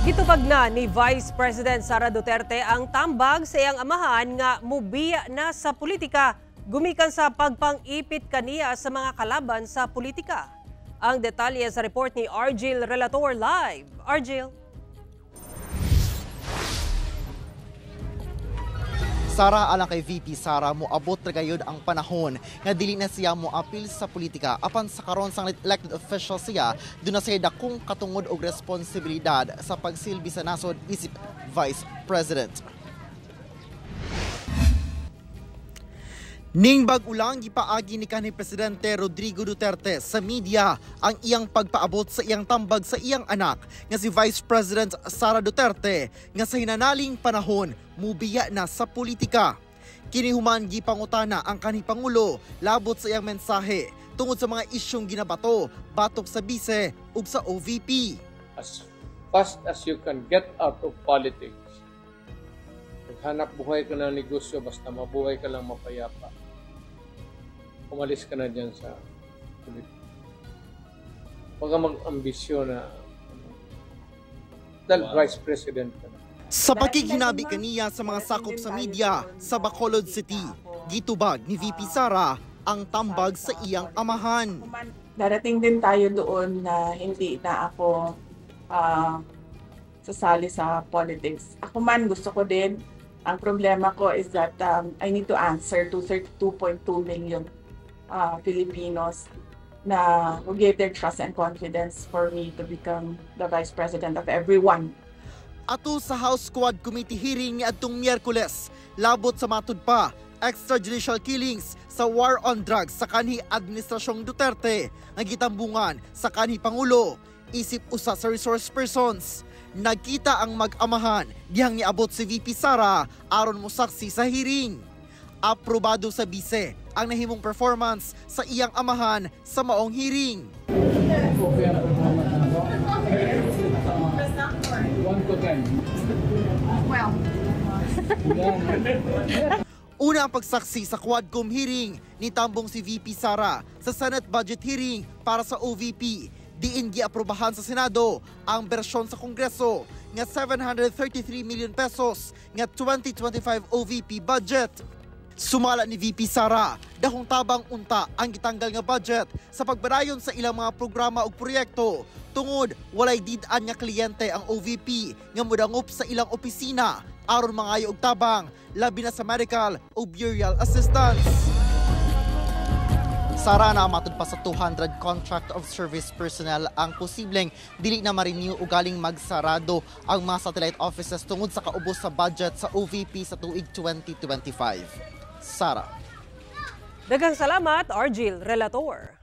Gitubag na ni Vice President Sara Duterte ang tambag sa iyang amahan nga mubiya na sa politika gumikan sa pagpang-ipit kaniya sa mga kalaban sa politika. Ang detalye sa report ni Argil Relator live. Argil. Sara, alang kay VP Sara, moabot ra gayud ang panahon nga dili na siya moapil sa politika, apan sa karon sang elected official siya, duna siya dakong katungod og responsibilidad sa pagsilbi sa nasod isip Vice President. Ning bag-ulang gipaagi ni kanhi Presidente Rodrigo Duterte sa media ang iyang pagpaabot sa iyang tambag sa iyang anak nga si Vice President Sara Duterte nga sa hinanaling panahon mubiya na sa politika. Kini human gipangutana ang kanhi Pangulo labot sa iyang mensahe tungod sa mga isyong ginabato batok sa bise ug sa OVP. As fast as you can get out of politics, naghanap buhay ka ng negosyo, basta mabuhay ka lang mapayapa. Umalis ka na dyan sa politika. Huwag kang mag-ambisyon na dahil Vice President ka na. Sa pakighinabi kaniya sa mga sakop sa media sa Bacolod City, gitubag ni VP Sara ang tambag sa iyang amahan. Darating din tayo doon na hindi na ako sasali sa politics. Ako man, gusto ko din. Ang problema ko is that I need to answer to 32.2 million Filipinos na who gave their trust and confidence for me to become the Vice President of everyone. Ato sa House Quad Committee hearing niadtong Miyerkules, labot sa matud pa extrajudicial killings sa war on drugs sa kanhi Administrasyong Duterte nga gitambungan sa kanhi Pangulo isip usa sa resource persons. Nagkita ang mag-amahan dihang niabot si VP Sara aron mosaksi sa hearing. Aprobado sa bise ang nahimong performance sa iyang amahan sa maong hearing. Okay ang performance na ako. 1 to 10. Well. Una ang pagsaksi sa Quadcom hearing ni tambong si VP Sara sa Senate budget hearing para sa OVP. Diin giaprobahan sa Senado ang bersyon sa Kongreso nga 733 million pesos nga 2025 OVP budget. Sumala ni VP Sara, dahong tabang unta ang gitanggal nga budget sa pagbarayon sa ilang mga programa ug proyekto tungod walay did-an nga kliyente ang OVP nga modangop sa ilang opisina aron mangayo og tabang, labi na sa medical o burial assistance. Sara, na matud pa sa 200 contract of service personnel ang posibleng dili na ma-renew o galing magsarado ang mga satellite offices tungod sa kaubos sa budget sa OVP sa tuig 2025. Sara. Daghang salamat, Argil Relator.